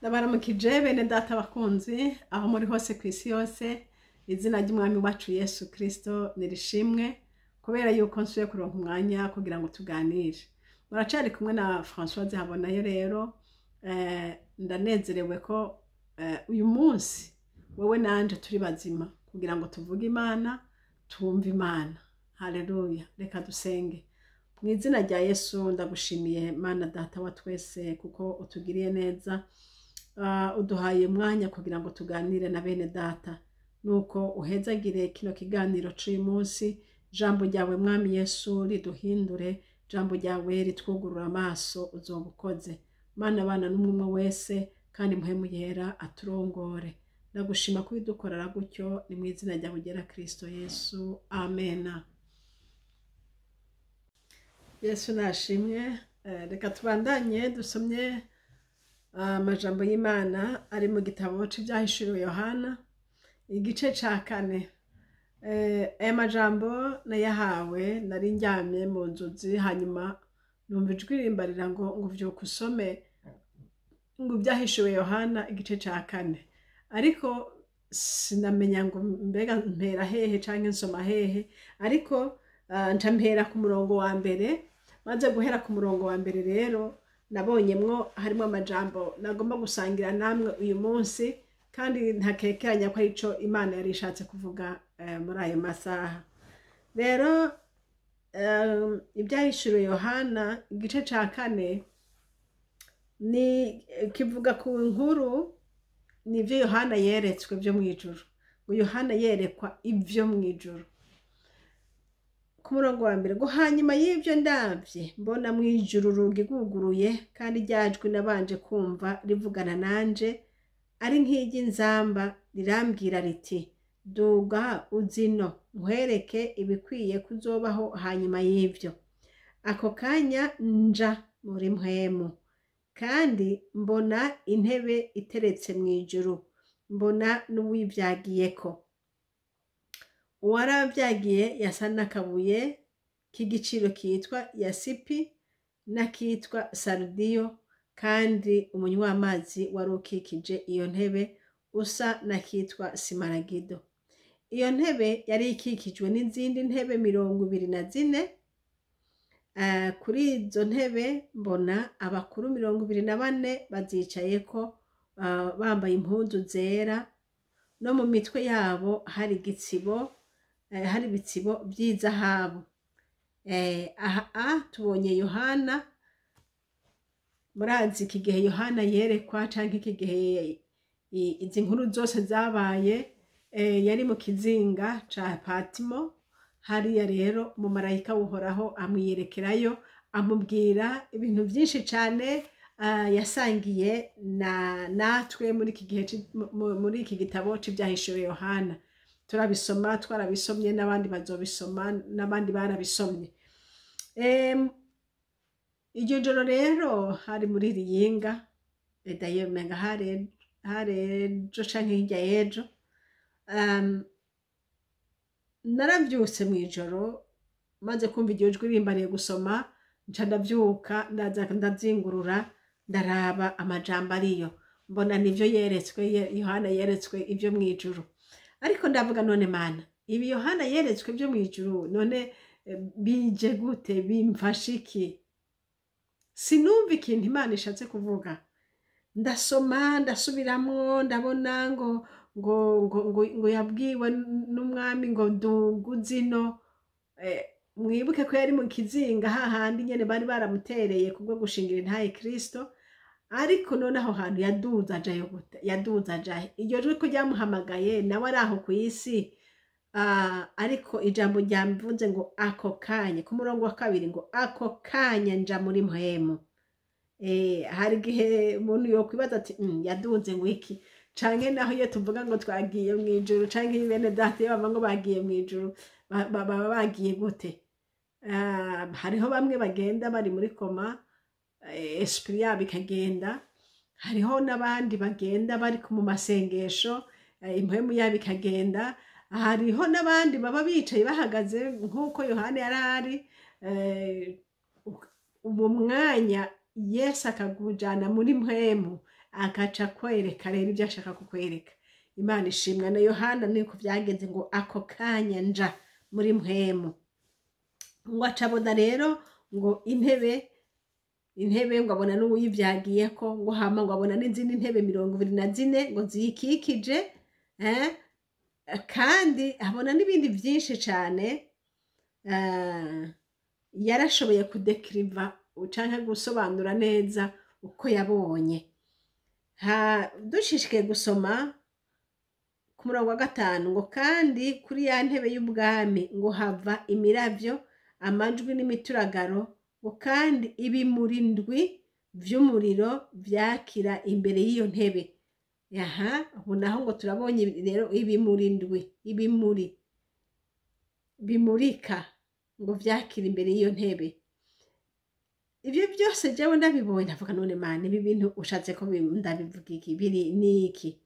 Ndabaramukije bene data bakunzi aho muri hose ku isi yose. Izina ry'umwami wacu Yesu Kristo nirishimwe kubera yuko nsuye kuronka umwanya kugira ngo tuganire. Muracari kumwe na Françoise Habonayo. Rero ndanezerewe ko uyu munsi wewe nanje turi bazima kugira ngo tuvuge Imana, twumve Imana. Haleluya! Reka dusenge. Mu izina rya Yesu, ndagushimiye Mana Data wa twese kuko utugiriye neza. Uduhaye umwanya kugira ngo tuganire na bene data. Nuko uhezagire kino kiganiro c'uyu munsi. Jambo ryawe, Mwami Yesu, riduhindure. Jambo ryawe ritwugurura amaso. Uzoba ukoze, Mana. Bana n'umwe wese, kandi Mpwemu Yera aturongore. Ndagushima kubidukorera gutyo. Ni mu izina ryawe ryera Kristo Yesu, amena. Yesu nashimwe. Reka tubandanye dusomye amajambo y'Imana ari mu gitabo c'Ivyahishuriwe Yohana, igice ca kane. Aya majambo nayahawe nari ndyamye mu nzozi, hanyuma numva ijwi rimbarira ngo vyuka usome ngo Ibyahishuwe Yohana igice ca kane. Ariko sinamenya ngo mbega mpera hehe canke nsoma hehe. Ariko nca mpera ku murongo wa mbere. Maze guhera ku murongo wa mbere rero, nabonyemwo harimo amajambo nagomba gusangira namwe uyu munsi, kandi ntakekeranya ko arico Imana yari ishatse kuvuga muri ayo masaha. Rero Ibyahishuriwe Yohana igice ca kane ni kivuga ku nkuru nibyo Yohana yeretswe byo mu ijuru. Ngo Yohana yerekwa ibyo mu ijuru. Ku murongo wa mbere ngo: "Hanyuma y'ibyo ndabye, mbona mu ijuru urugi rwuguruye, kandi ryajwi nabanje kumva rivugana nanje ari nk'iry'inzamba rirambwira riti: 'Duga uzino, nkwereke ibikwiye kuzobaho hanyuma y'ibyo.' Ako kanya nja muri mpwemu, kandi mbona intebe iteretse mu ijuru, mbona n'uwivyagiyeko. Uwarabyagiye yasa n'akabuye k'igiciro kitwa yasipi n'akitwa sarudiyo, kandi umunywamazi wari ukikije iyo ntebe usa n'akitwa simaragido. Iyo ntebe yari ikikijwe n'izindi ntebe 24. Kuri izo ntebe mbona abakuru 24 bazicayeko, bambaye impuzu zera, no mu mitwe yabo hari igitsibo, hari ibitsibo vy'izahabu." Aha tubonye Yohana. Murazi iki gihe Yohana yerekwa canke iki gihe izi nkuru zose zabaye, yari mu kizinga ca Patimo hariya. Rero umumarayika w'Uhoraho amwiyerekerayo, amubwira ibintu vyinshi cane yasangiye na natwe muri iki gihe muri iki gitabo c'Ivyahishuwe Yohana. Turabisoma, twarabisomye, n'abandi bazobisoma, n'abandi barabisomye. Iryo joro rero hari muri riyinga dayo, menga hari ejo canke hirya y'ejo. Naravyutse mw'ijoro maze kumva iryo jwi rimbariye gusoma, nca ndavyuka, ndaza ndazingurura, ndaraba amajambo ariyo, mbona nivyo yeretswe. Yohana yeretswe ivyo mw'ijuru. Ariko ndavuga: "None Mana, ibi Yohana yeretswe vyo mw'ijuru, none bije gute? Bimfasha iki?" Sinumva ikintu Imana ishatse kuvuga. Ndasoma, ndasubiramwo, ndabona ngo yabwiwe n'umwami ngo dugu zino. Mwibuke ko yari mu kizinga hahandi nyene bari baramutereye kubwo gushingira intahe Kristo. Ariko none aho hantu yaduze ajayo gute? Yaduze ajahe? Iryo jwi ko ryamuhamagaye nawe ari aho ku isi? Ariko ijambo ryamvuze ngo ako kanya, ku murongo wa kabiri ngo: "Ako kanya nja muri mpwemu." Hari igihe umuntu yokwibaza ati: "Yaduze ngo iki?" Canke naho iyo tuvuga ngo twagiye mw'ijuru, canke bene data iyo bavuga ngo bagiye mw'ijuru, baba bagiye gute? Hariho bamwe bagenda bari muri coma, esprit yabo ikagenda. Hariho n'abandi bagenda bari mu masengesho, impwemu yabo ikagenda. Hariho n'abandi baba bicaye, bahagaze nk'uko Yohana yari ari uwo mwanya, Yesu akagujana muri mpwemu. Agaca kwereka rero ibyo ashaka kukwereka. Imana ishimwa. Na Yohana niko byagenze, ngo ako kanya nja muri mpwemu, ngo acabona rero ngo intebe, ngo abona n'uwuyivyagiyeko, ngo hama ngo abona n'izindi ntebe 24 ngo ziyikikije, kandi abona n'ibindi byinshi cyane. Yarashoboye kudekiriva canke gusobanura neza uko yabonye. Dushishikaye gusoma ku murongo wa 5, ngo kandi kuri ya ntebe y'ubwami ngo hava imiravyo, amajwi n'imituragaro, ngo kandi ibimuri ndwi vy'umuriro vyakira imbere y'iyo ntebe. Aha ubu naho ngo turabonye rero ibimuri ndwi, ibimuri bimurika ngo vyakira imbere y'iyo ntebe. Ibyo byose jewe ndabibonye, ndavuga: "None Mana, ibi bintu ushatse ko ndabivuga iki? Biri niki?"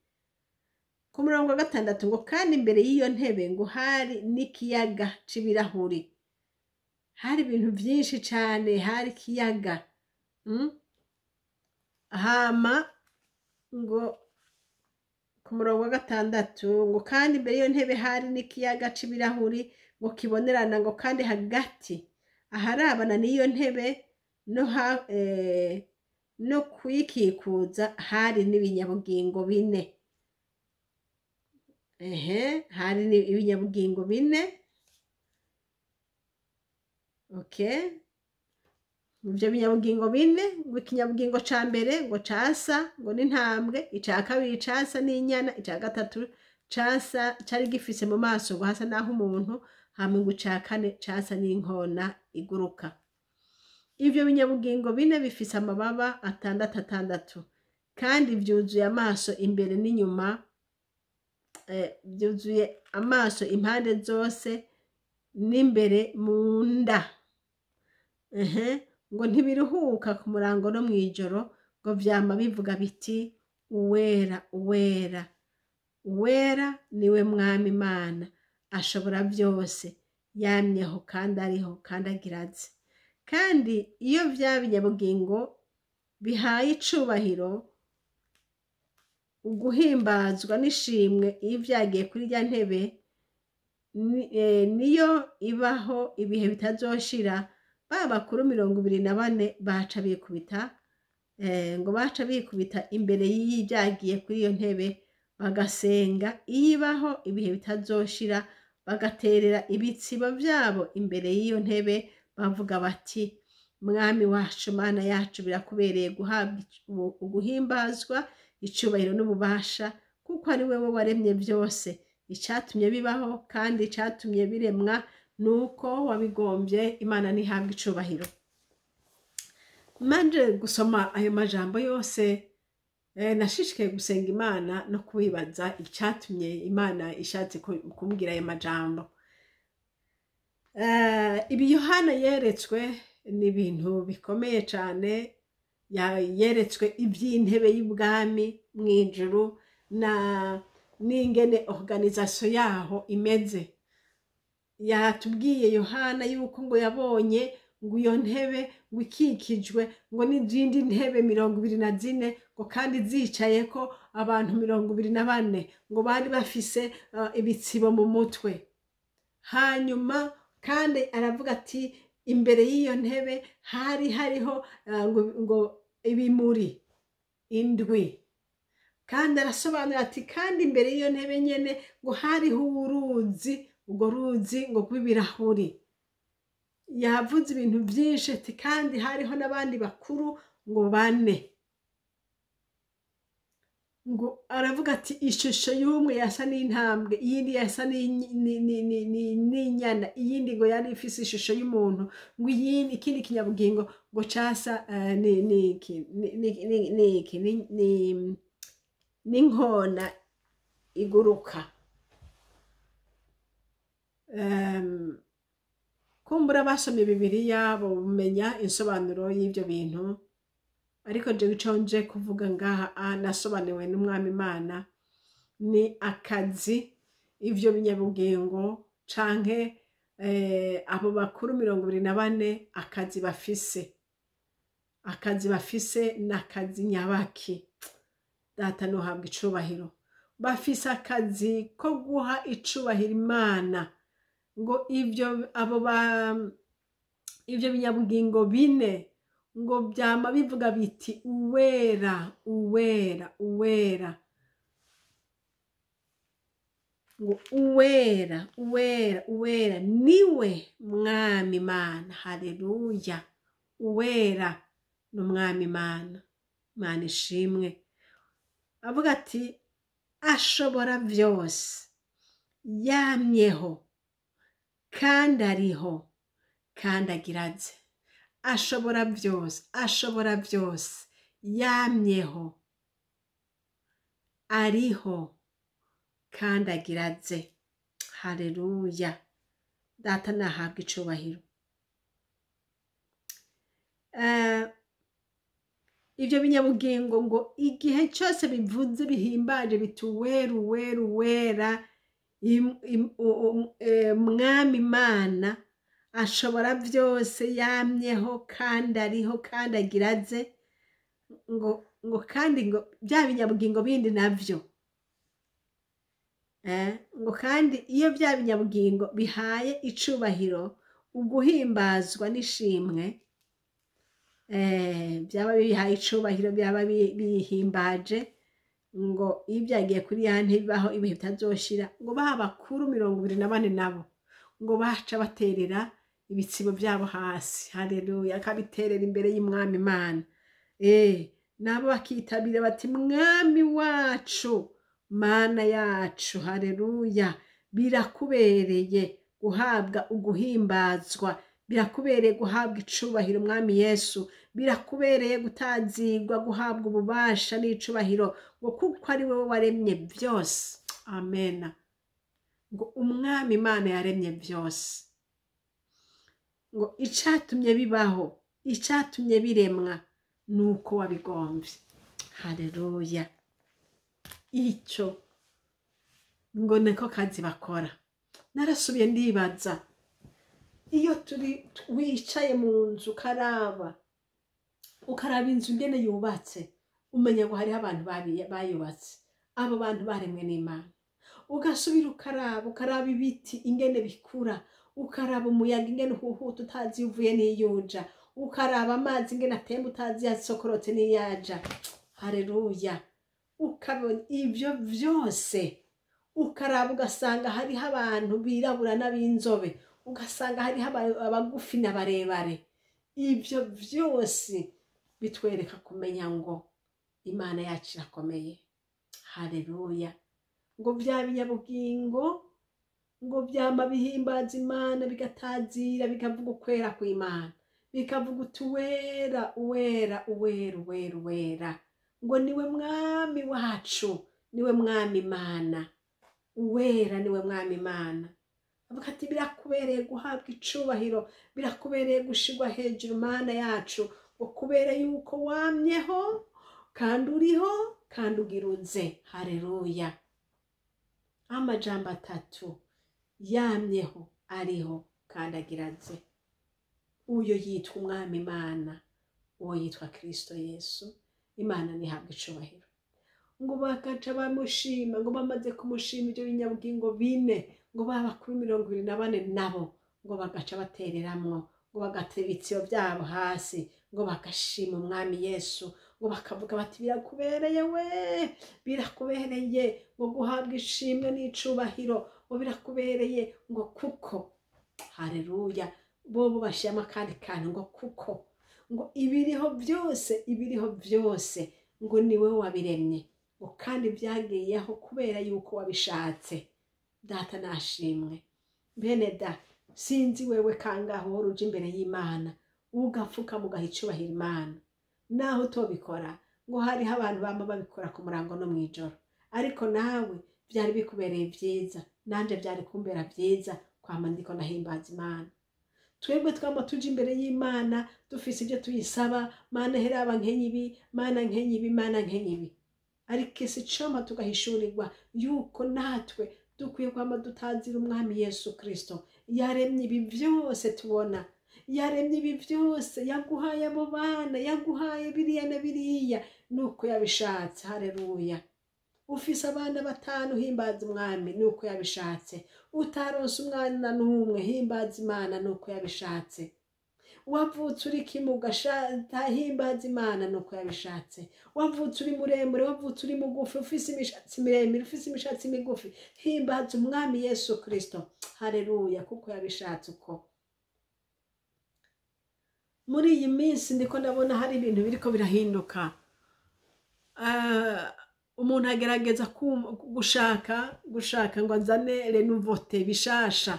Ku murongo wa 6, ngo kandi imbere y'iyo ntebe ngo hari n'ikiyaga c'ibirahuri. Hari ibintu byinshi cane, hari ikiyaga. Hama ngo ku murongo wa 6, ngo kandi imbere y'iyo ntebe hari n'ikiyaga c'ibirahuri ngo kibonerana, ngo kandi hagati aharabana n'iyo ntebe no kuyikikuza hari n'ibinyabugingo bine. Ehe, hari ibinyabugingo bine. Okay, ivyo binyabugingo bine, ngo ikinyabugingo ca mbere ngo casa ngo n'intambwe, ica kabiri casa n'inyana, ica gatatu casa cari gifise mu maso ngo hasa naho umuntu, hama ngo ica kane casa n'inkona iguruka. Ivyo binyabugingo bine bifise amababa atandatu atandatu, kandi vyuzuye amaso imbere n'inyuma, vyuzuye amaso impande zose n'imbere mu nda. Ehe, ngo ntibiruhuka ku murango no mw'ijoro, ngo vyama bivuga biti: "Uwera, uwera, uwera niwe Mwami Imana ashobora byose, yamyeho kandi ariho kandi agira aze." Kandi iyo vya binyabugingo bihaye icubahiro, uguhimbazwa n'ishimwe iyo vyagiye kuri rya ntebe, niyo ibaho ibihe bitazoshira, ba bakuru 24 baca bikubita, ngo baca bikubita imbere y'ibyagiye kuri iyo ntebe, bagasenga iyo ibaho ibihe bitazoshira, bagaterera ibitsibo vyabo imbere y'iyo ntebe, bavuga bati: "Mwami wacu, Mana yacu, birakubereye guhabwa uguhimbazwa, icubahiro n'ububasha, kuko ari wewe waremye byose, icatumye bibaho kandi icatumye biremwa nuko wabigombye." Imana ntihabwa icubahiro. Manje gusoma ayo majambo yose, nashishikaye gusenga Imana no kubibaza icatumye Imana ishatse kumbwira ayo majambo. Ibi Yohana yeretswe ni ibintu bikomeye cane. Yeretswe iby'intebe y'ubwami mu ijuru na n'ingene organisation yaho imeze. Yatubwiye Yohana yuko ngo yabonye ngo iyo ntebe ngo ikikijwe ngo n'izindi ntebe 24, ngo kandi zicayeko abantu 24, ngo bari bafise ibitsibo mu mutwe. Hanyuma kandi aravuga ati imbere y'iyo ntebe hari hariho ngo ibimuri indwi. Kandi arasobanura ati kandi imbere y'iyo ntebe nyene ngo hariho uruzi, urwo ruzi ngo rw'ibirahuri. Yavuze ibintu byinshi, ati kandi hariho n'abandi bakuru ngo bane. Ngo aravuga ati ishusho y'umwe yasa n'intambwe, iyindi yasa n'inyana, iyindi ngo yari ifise ishusho y'umuntu, ngo iyindi, ikindi kinyabugingo ngo casa ni iki, n'inkona iguruka. Kumbura basomye Bibiliya bumenya insobanuro y'ibyo bintu, ariko jewe ico nje kuvuga ngaha nasobanuriwe n'Umwami Imana ni akazi ivyo binyabugingo canke abo bakuru 24, akazi bafise. Akazi bafise ni akazi nyabaki? Data ntuhabwe icubahiro. Bafise akazi ko guha icubahiro Imana. Ngo ivyo abo ba ivyo binyabugingo bine ngo byama bivuga biti uwera, uwera, uwera. Ngo uwera, uwera, uwera niwe Mwami Imana. Haleluya. Uwera ni Umwami Imana. Imana ishimwe. Avuga ati ashobora vyose, yamyeho kandi ariho kandi agiraze. Ashobora vyose, ashobora vyose, yamyeho, ariho kandi agiraze. Haleluya. Data nahabwa icubahiro. Ivyo binyabugingo ngo igihe cyose bivuze bihimbaje biti uwera, uwera, uwera, Mwami Imana ashobora vyose, yamyeho kandi ariho kandi agiraze. Ngo kandi ngo bya binyabugingo bindi navyo, ngo kandi iyo bya binyabugingo bihaye icubahiro uguhimbazwa n'ishimwe, byaba bihaye icubahiro, byaba bihimbaje, ngo iyo byagiye kuri ya ntebe ibaho ibihe bitazoshira, ngo ba bakuru 24 nabo ngo baca baterera ibitsibo byabo hasi. Haleluya. Akabiterera imbere y'Umwami Imana. Nabo bakitabira bati Mwami wacu, Mana yacu. Haleluya. Birakubereye guhabwa uguhimbazwa, birakubereye guhabwa icubahiro Mwami Yesu, birakubereye gutazigwa, guhabwa ububasha n'icubahiro, ngo kuko ari wowe waremye byose. Amen. Ngo Umwami Imana yaremye byose, ngo icatumye bibaho, icatumye biremwa nuko wabigomvye. Haleluya. Icyo ngo niko kazi bakora. Narasubiye ndibaza, iyo turi wicaye mu nzu ukaraba inzu ingene yubatse, umenya ngo hariho abantu bayubatse, abo bantu baremwe n'Imana. Ugasubira ukaraba ibiti ingene bikura, ukaraba umuyaga ingene uhuhuta utazi iyo uvuye n'iyuja, ukaraba amazi ingene atemba utazi iyo asokorotse n'iyaja. Haleluya. Ukabona ivyo vyose, ukaraba ugasanga hariho abantu birabura n'ab'inzobe, ugasanga hariho abagufi n'abarebare. Ivyo vyose bitwereka kumenya ngo Imana yacu irakomeye. Haleluya. Ngo bya binyabugingo ngo byama bihimbaza Imana, bigatazira, bikavuga ukwera kw'Imana, bikavuga uti uwera, uwera, uwera, uwera, uwera, ngo niwe Mwami wacu, niwe Mwami Imana. Uwera niwe Mwami Imana. Avuga ati birakubereye guhabwa icubahiro, birakubereye gushirwa hejuru Mana yacu, ngo kubera yuko wamyeho kandi uriho kandi ugiruze. Haleluya. Amajambo atatu: yamyeho, ariho kandi agiraze. Uyo yitwa Umwami Imana, uwo yitwa Kristo Yesu. Imana nihabwa icubahiro. Ngo bakaca bamushima, ngo bamaze kumushima ibyo binyabugingo bine, ngo baba kuri 24 nabo ngo bagaca batereramwo, ngo bagatera ibitsibo byabo hasi, ngo bagashima Umwami Yesu, ngo bakavuga bati birakubereye we, birakubereye ngo guhabwa ishimwe n'icubahiro, ngo birakubereye ngo kuko. Haleluya. Bobo bashiramo akandi kantu ngo kuko, ngo ibiriho byose, ibiriho byose ngo niwe wabiremye, ngo kandi byagiyeho kubera yuko wabishatse. Data nashimwe. Bene da, sinzi wewe kangaho uhora uja imbere y'Imana ugapfuka mugaha icubahiro Imana. Naho utobikora, ngo hariho abantu bama babikora ku murango no mw'ijoro, ariko nawe byari bikubereye vyiza, nanje byari kumbera vyiza kwama ndiko ndahimbaza Imana. Twebwe twama tuja imbere y'Imana dufise ibyo tuyisaba, Mana heraba nkenye ibi, Mana nkenye ibi, Mana nkenye ibi. Ariko isi coma tugahishurirwa yuko natwe dukwiye kwama dutazira Umwami Yesu Kristo. Yaremye ibi vyose tubona, yaremye ibi vyose, yaguhaye abo bana, yaguhaye biriya na biriya. Nuko yabishatse. Haleluya. Ufise abana 5, himbaza Umwami, nuko yabishatse. Utaronse umwana n'umwe, himbaza Imana, nuko yabishatse. Wavutse uri kimuga, himbaza Imana, nuko yabishatse. Wavutse uri muremure, wavutse uri mugufi, ufise imishatsi miremire, ufise imishatsi migufi, himbaza Umwami Yesu Kristo. Haleluya, kuko yabishatse uko. Muri iyi minsi ndiko ndabona hari ibintu biriko birahinduka. Umuntu agerageza gushaka ngo azane les nouveautés, bishasha.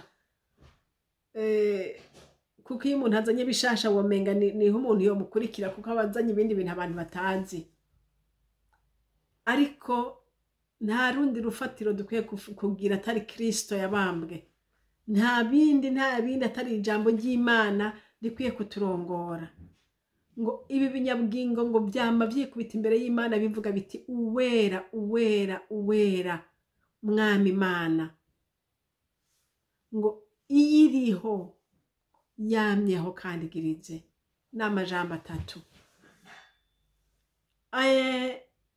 Kuko iyo umuntu azanye bishasha womenga niho umuntu yomukurikira, kuko aba azanye ibindi bintu abantu batazi. Ariko nta rundi rufatiro dukwiye kugira atari Kristo yabambwe. Nta bindi, nta bindi atari ijambo ry'Imana rikwiye kuturongora. Ngo ibi binyabugingo ngo byama byikubita imbere y'Imana bivuga biti: "Uwera, uwera, uwera, Mwami Imana." Ngo iyiriho, yamyeho kandi igirize. N'amajambo atatu.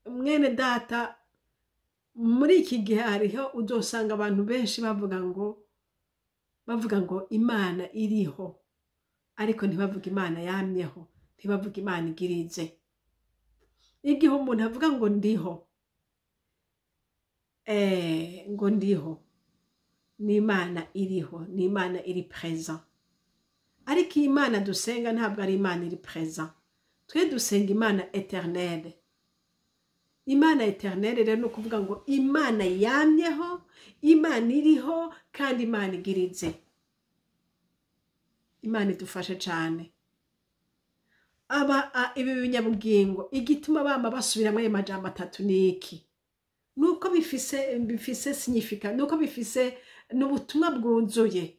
Mwene data, muri iki gihe hariho uzosanga abantu benshi bavuga ngo Imana iriho, ariko ntibavuga Imana yamyeho, ntibavuga Imana igirize. Igihe umuntu avuga ngo ndiho, ngo ndiho, ni Imana iriho, ni Imana iri présent. Ariko iyi Imana dusenga ntabwo ari Imana iri présent. Twe dusenga Imana éternelle. Imana éternelle rero ni ukuvuga ngo Imana yamyeho, Imana iriho kandi Imana igirize. Imana idufashe cyane. Aba ibi binyabugingo, igituma bama basubiramo ayo majambo atatu ni iki? Nuko bifise significat, nuko bifise n'ubutumwa bwuzuye,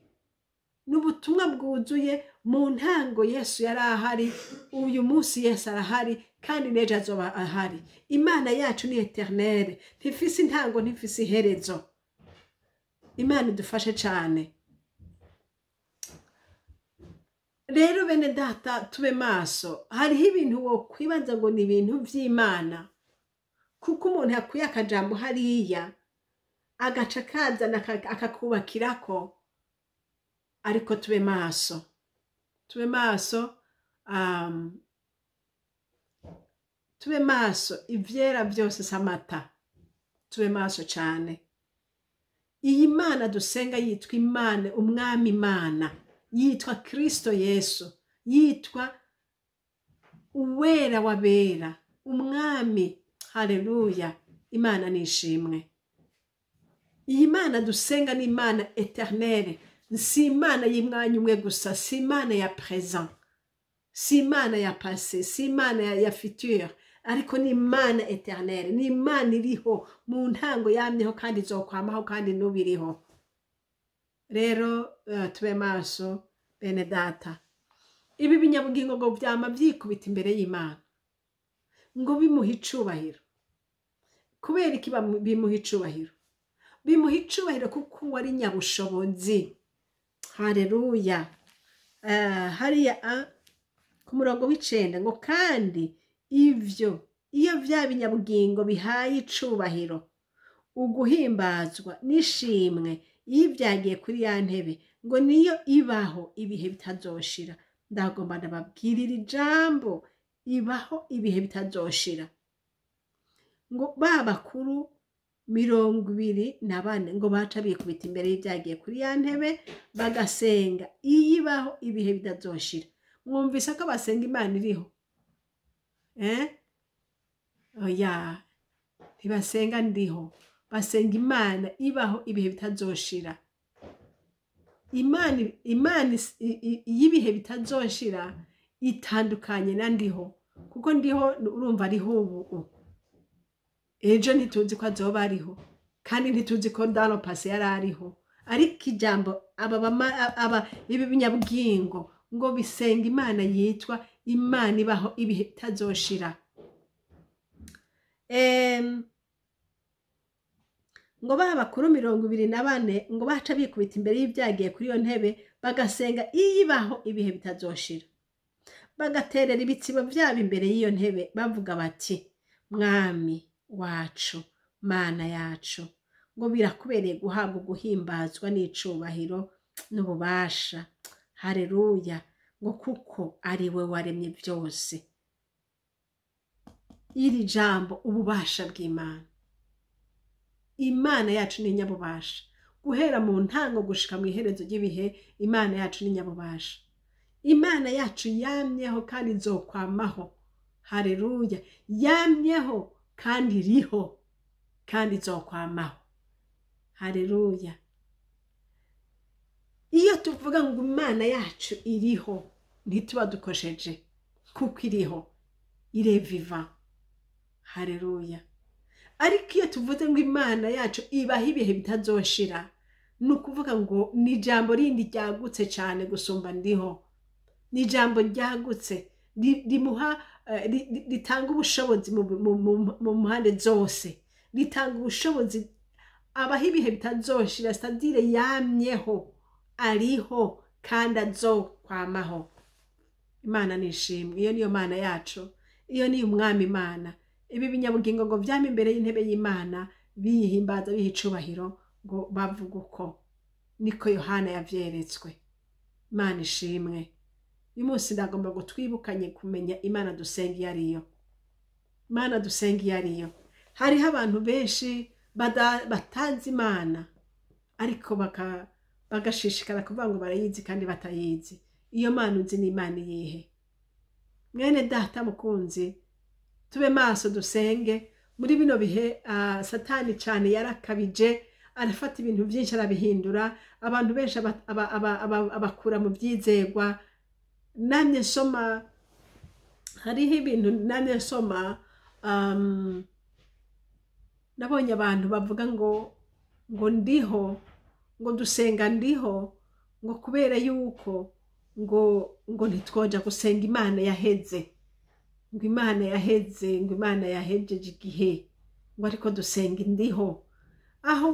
n'ubutumwa bwuzuye. Mu ntango Yesu yari ahari, uyu munsi Yesu arahari, kandi n'ejo azoba ahari. Imana yacu ni éternelle, ntifise intango, ntifise iherezo. Imana idufashe cyane. Rero bene data, tube maso. Hariho ibintu wokwibaza ngo ni ibintu vy'Imana, kuko umuntu yakuye akajambo hariya agaca kazana akakubakirako. Ariko tube maso, tube maso, tube maso. Ivyera byose si amata. Tube maso cane. Iyi Mana dusenga yitwa Imana Umwami Imana, yitwa Kristo Yesu, yitwa Uwera wabera, Umwami. Haleluya, Imana nishimwe. Iyi Mana dusenga ni Imana éternelle, si Imana y'umwanya umwe gusa, si Imana ya présent, si Imana ya passé, si Imana ya futur, ariko ni Imana éternelle, ni Imana iriho mu ntango, yamyeho kandi izokwamaho kandi n'ubu iriho. Rero tube maso, bene data. Ibi binyabugingo ngo vyama vyikubita imbere y'Imana ngo bimuha icubahiro. Kubera iki bimuha icubahiro? Bimuha icubahiro kuko uwo ari nyabushobozi. Haleluya. Hariya ku murongo w'9 ngo: "Kandi ivyo iyo vya binyabugingo bihaye icubahiro, uguhimbazwa n'ishimwe iyo byagiye kuri ya ntebe, ngo niyo ibaho ibihe bitazoshira." Ndagomba ndababwirira ijambo ibaho ibihe bitazoshira. Ngo ba bakuru 24 ngo baca bikubita imbere y'ibyagiye kuri ya ntebe, bagasenga iyo ibaho ibihe bitazoshira. Mwumvise ko basenga Imana iriho? Oya, ntibasenga ndiho, basenga Imana ibaho ibihe bitazoshira. Imana y'ibihe bitazoshira itandukanye na ndiho, kuko ndiho urumva ariho ubu, ejo ntituzi ko azoba ariho, kandi ntituzi ko dans le passé yari ariho. Ariko ijambo aba ibi binyabugingo ngo bisenga Imana yitwa Imana ibaho ibihe bitazoshira. Ngo ba bakuru 24 ngo baca bikubita imbere y'ibyagiye kuri iyo ntebe, bagasenga iyo ibaho ibihe bitazoshira, bagaterera ibitsibo byabo imbere y'iyo ntebe, bavuga bati Mwami wacu, Mana yacu, ngo birakubereye guhabwa guhimbazwa n'icubahiro n'ububasha. Haleluya. Ngo kuko ari we waremye byose. Iri jambo ububasha bw'Imana. Imana yacu ni nyabubasha. Guhera mu ntango gushika mu iherezo ry'ibihe, Imana yacu ni nyabubasha. Imana yacu yamyeho kandi izokwamaho. Haleluya. Yamyeho kandi iriho kandi izokwamaho. Haleluya. Iyo tuvuga ngo Imana yacu iriho, ntituba dukosheje, kuko iriho, ireviva. Haleluya. Ariko iyo tuvuze ngo Imana yacu ibaho ibihe bitazoshira, ni ukuvuga ngo ni ijambo rindi ryagutse cyane gusumba ndiho. Ni ijambo ryagutse rimuha, ritanga ubushobozi mu mpande zose, ritanga ubushobozi. Abaho ibihe bitazoshira, c'est-à-dire yamyeho, ariho kandi azokwamaho. Imana nishimwe. Iyo niyo Mana yacu, iyo niyo Umwami Imana. Ibi binyabugingo ngo vyama imbere y'intebe y'Imana biyihimbaza, biha icubahiro, ngo bavuga uko niko Yohana yavyeretswe. Imana ishimwe. Uyu munsi ndagomba ngo twibukanye kumenya Imana dusenga iyo ariyo. Imana dusenga iyo ariyo. Hariho abantu benshi batazi Imana, ariko bagashishikara kuvuga ngo barayizi kandi batayizi. Iyo Mana uzi ni Imana iyihe? Mwene data mukunzi, tube maso dusenge muri bino bihe. Satani cyane yarakabije, arafata ibintu byinshi arabihindura. Abantu benshi abakura mu byizegwa. Namye nsoma, hariho ibintu namye nsoma, nabonye abantu bavuga ngo ndiho, ngo dusenga ndiho, ngo kubera yuko ngo ntitwoja gusenga Imana yaheze, ngo Imana yaheze, ngo Imana yahejeje igihe, ngo ariko dusenga ndiho. Aho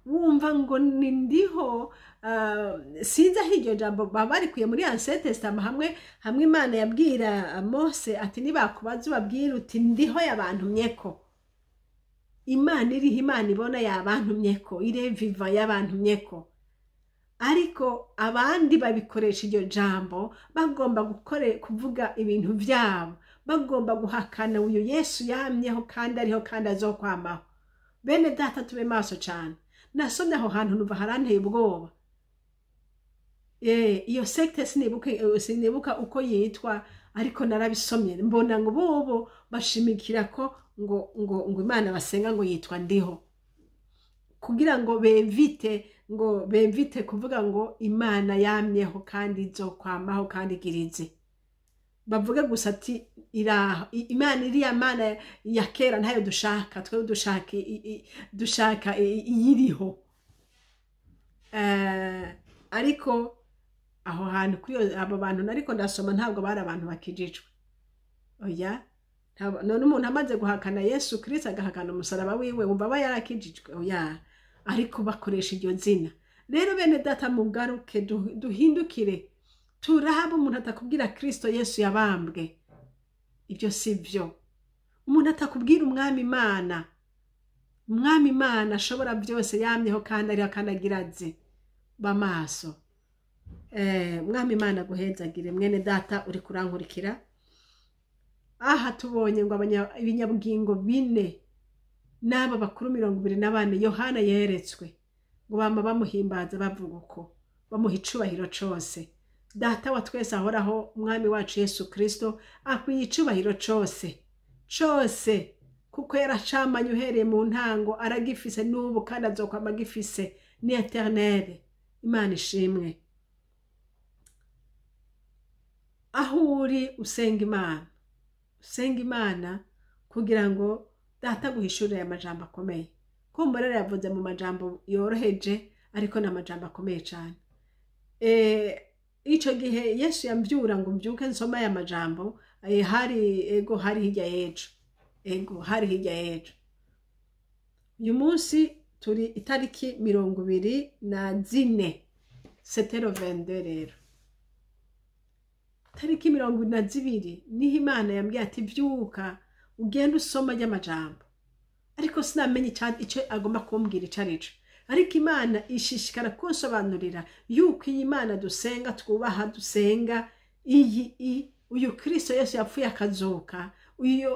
wumva ngo ni ndiho. Sinzi aho iryo jambo baba barikuye muri Ancien Testament, hamwe Imana yabwira Mose ati nibakubaza ubabwire uti ndiho yabantumyeko. Imana iriho, Imana ibona yabantumyeko, ireviva yabantumyeko. Ariko abandi babikoresha iryo jambo bagomba kuvuga ibintu vyabo, bagomba guhakana uyu Yesu yamyeho kandi ariho kandi azokwamaho. Bene data, tube maso cyane. Nasomye aho hantu numva haranteye ubwoba. Iyo secte sinibuka uko yitwa, ariko narabisomye mbona ngo bobo bashimikira ko ngo Imana basenga ngo yitwa ndiho, kugira ngo bemvite kuvuga ngo Imana yamyeho kandi izokwamaho kandi igirize. Bavuge gusa ati iraho Imana, iriya Mana ya kera ntayo dushaka, twe dushaka iyiriho. Ariko aho hantu kuri abo bantu nariko ndasoma ntabwo bari abantu bakijijwe. Oya, none umuntu amaze guhakana Yesu Kristo agahakana umusaraba wiwe, wumva aba yarakijijwe? Oya, ariko bakoresha iryo zina. Rero bene data, mugaruke, duhindukire, turaba. Umuntu atakubwira Kristo Yesu yabambwe, ibyo si byo. Umuntu atakubwira Umwami Imana, Umwami Imana ashobora byose, yamyeho kandi ariho kandi agira aze, b'amaso. Mwami Imana guhezagire, mwene data uri kurankurikira. Aha tubonye ngo ibinyabugingo bine n'aba bakuru 24 Yohana yeretswe, ngo bama bamuhimbaza bavuga uko, bamuha icubahiro cose. Data wa twese ahoraho, Umwami wacu Yesu Kristo, akwiye icubahiro cose cose, kuko yaracamanye uhereye mu ntango, aragifise n'ubu kandi azokwama agifise, ni éternel. Imana ishimwe. Aho uri usenga Imana, usenga Imana kugira ngo data guhishurire aya majambo akomeye. Kumva rero yavuze mu majambo yoroheje, ariko ni amajambo akomeye cyane. Ico gihe Yesu yambyura ngo mbyuke nsoma aya majambo, hari ego hari hirya y'ejo, ego hari hirya y'ejo. Uyu munsi turi itariki 24, c'était le 22. Rero tariki 22 niho Imana yambwiye ati byuka Ugenda usoma ry'amajambo, ariko sinamenye icyo agomba kumbwira ico arico. Ariko Imana ishishikara kunsobanurira yuko iyi Mana dusenga, twubaha, dusenga iyi, uyu Kristo Yesu yapfuye akazuka, uyu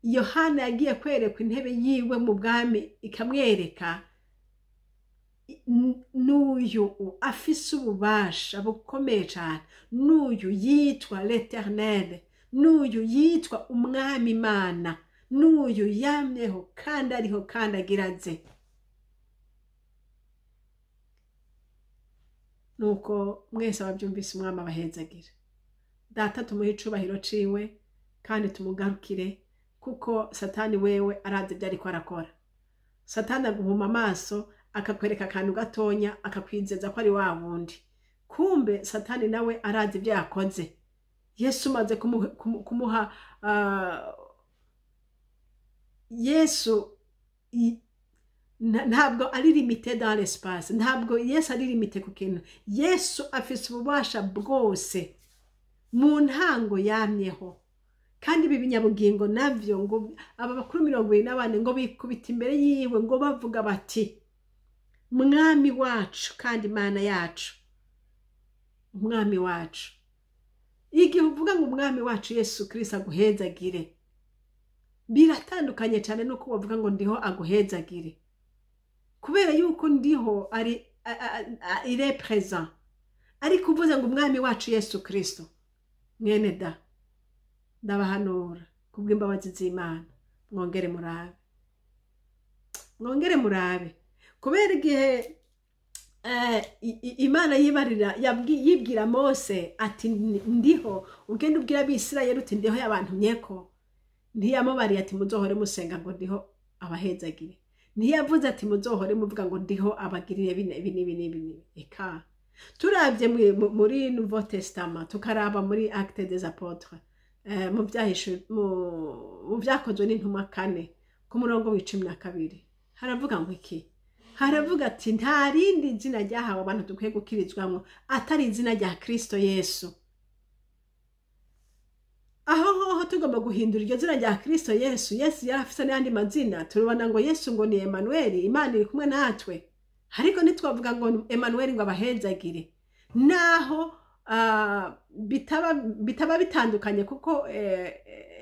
Yohana yagiye kwerekwa intebe yiwe mu bwami ikamwereka, n'uyu afise ububasha bukomeye cyane, n'uyu yitwa l'Éternel, n'uyu yitwa Umwami Imana, n'uyu yamyeho kandi ariho kandi agira aze. Nuko mwese ababyumvise, Umwami abahezagira. Data tumuhe icubahiro ciwe kandi tumugarukire, kuko Satani wewe arazi ibyo ariko arakora. Satani aguhuma amaso, akakwereka akantu gatonya, akakwizeza ko ari wa wundi. Kumbe Satani nawe arazi ibyo yakoze. Yesu umaze kumuha, Yesu ntabwo ari limité dans l'espace, ntabwo Yesu ari limité ku kintu. Yesu afise ububasha bwose, mu ntango yamyeho. Kandi ibi binyabugingo navyo, ngo aba bakuru 24 ngo bikubita imbere yiwe, ngo bavuga bati: "Mwami wacu kandi Imana yacu, Umwami wacu." Igihe uvuga ngo Umwami wacu Yesu Kristo aguhezagire, biratandukanye cyane nuko bavuga ngo ndiho aguhezagire, kubera yuko ndiho ari il est présent. Ariko uvuze ngo Umwami wacu Yesu Kristo, mwene da, ndabahanura kubw'imbabazi z'Imana, mwongere murabe, mwongere murabe. Kubera igihe Imana yibarira, yibwira Mose ati: "Ndiho, ugenda ubwira Abisirayeli uti ndiho yabantumyeko." Ntiyamubariye ati: "Muzohore musenga ngo ndiho abahezagire." Ntiyavuze ati: "Muzohore muvuga ngo ndiho abagirire bine ibi n'ibi n'ibi n'ibi." Eka, turabye muri Nouveau Testament, tukaraba muri Actes des Apôtres, mu Byakozwe n'Intumwa 4 ku murongo wa 12, haravuga ngo iki? Haravuga ati: "Nta rindi zina ryahawe abantu dukwiye gukirizwamo atari izina rya Kristo Yesu." Aho hoho tugomba guhindura iryo zina rya Kristo Yesu. Yesu yari afise n'ayandi mazina. Turabona ngo Yesu ngo ni Emanueli, Imana iri kumwe natwe, ariko ntitwavuga ngo Emanueli ngo abahezagire, naho bitaba bitandukanye, kuko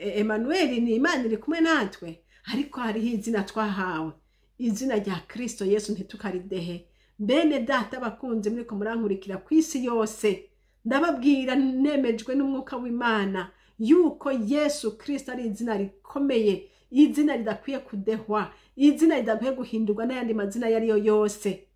Emanueli ni Imana iri kumwe natwe. Ariko hariho izina twahawe, izina rya Kristo Yesu, ntitukaridehe. Bene data bakunze muriko murankurikira ku isi yose, ndababwira nemejwe n'Umwuka w'Imana yuko Yesu Kristo ari izina rikomeye, izina ridakwiye kudehwa, izina ridakwiye guhindurwa n'ayandi mazina ayo ari yo yose,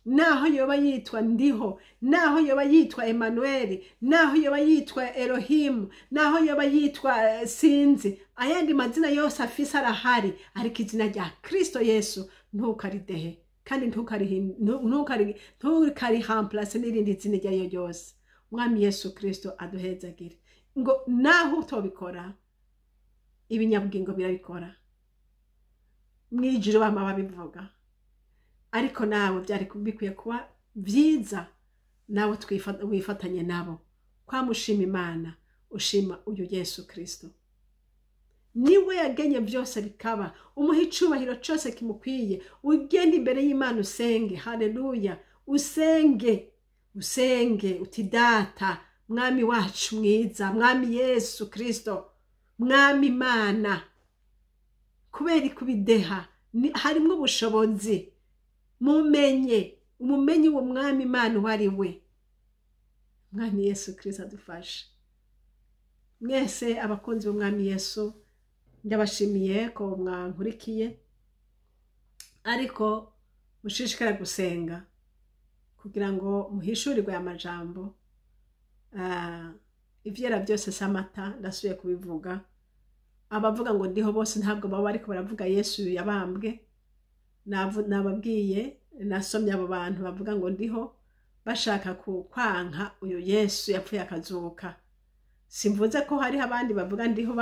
naho yoba yitwa Ndiho, naho yoba yitwa Emanueli, naho yoba yitwa Elohimu, naho yoba yitwa sinzi ayandi mazina yose afise arahari. Ariko izina rya Kristo Yesu ntukaridehe kandi ntukarihamplase n'irindi zina iryo ari ryo ryose. Umwami Yesu Kristo aduhezagire. Ngo naho utobikora, ibinyabugingo birabikora, mwijuru bama babivuga. Ariko nawe byari bikwiye kuba byiza nawe wifatanye nabo kwamushima Imana, ushima uyu Yesu Kristo. Niwe yagenye byose bikaba. Umuha icubahiro cyose kimukwiye. Ugende imbere y'Imana usenge, haleluya, usenge, usenge uti: "Data, Mwami wacu mwiza, Mwami Yesu Kristo, Mwami Imana." Kubera kubideha harimwo ubushobozi. Mumenye, umumenye uwo Mwami Imana uwo ari we. Mwami Yesu Kristo adufashe. Mwese abakunzi b'Umwami Yesu, ndabashimiye ko mwankurikiye, ariko mushishikare gusenga kugira ngo muhishurirwe aya majambo. Ivyera byose si amata, ndasubiye kubivuga. Abavuga ngo ndiho bose ntabwo baba bariko baravuga Yesu yabambwe. Nababwiye, nasomye abo bantu bavuga ngo ndiho bashaka kwanka uyu Yesu yapfuye akazuka. Simvuze ko hariho abandi bavuga ndiho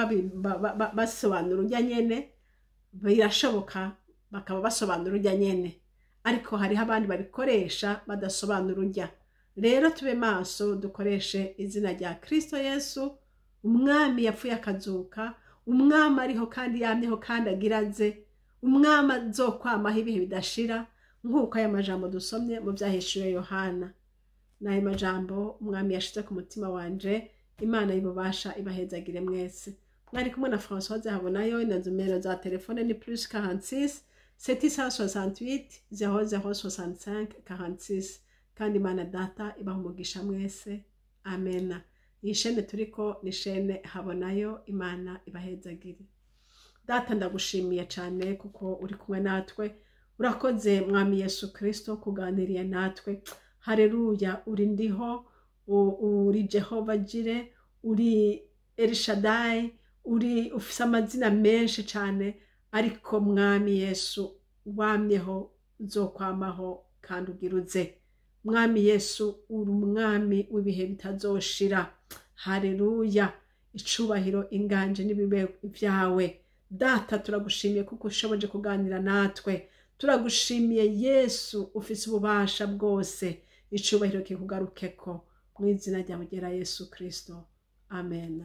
basobanura urya nyene, birashoboka bakaba basobanura urya nyene, ariko hariho abandi babikoresha badasobanura urya. Rero tube maso, dukoreshe izina rya Kristo Yesu, Umwami yapfuye akazuka. Umwami ariho kandi yamyeho kandi agira aze, umwami azokwamaho ibihe bidashira, nk'uko aya majambo dusomye mu Byahishuwe Yohana. N'ayo majambo umwami yashize ku mutima wanje. Imana y'ububasha ibahezagire mwese. Mwari kumwe na Françoise Habonayo. Na nimero za telefone ni +46 768 00 65 46. Kandi Imana Data ibaha umugisha mwese. Amena. Iyi shene turiko ni shene Habonayo. Imana ibahezagire. Data, ndagushimiye cyane kuko uri kumwe natwe. Urakoze, Mwami Yesu Kirisito, kuganiriye natwe. Hareruya! Uri Ndiho, uri Jehova Jireh, uri Elshadai, uri ufise amazina menshi cyane, ariko Mwami Yesu, wamyeho, uzokwamaho kandi ugira uze. Mwami Yesu, uri umwami w'ibihe bitazoshira. Hareruya! Icubahiro, inganje n'ibibe byawe. Data, turagushimiye kuko ushoboje kuganira natwe. Turagushimiye Yesu, ufise ububasha bwose. Icubahiro kikugarukeko mu izina ryawe ryera Yesu Kirisito. Amen.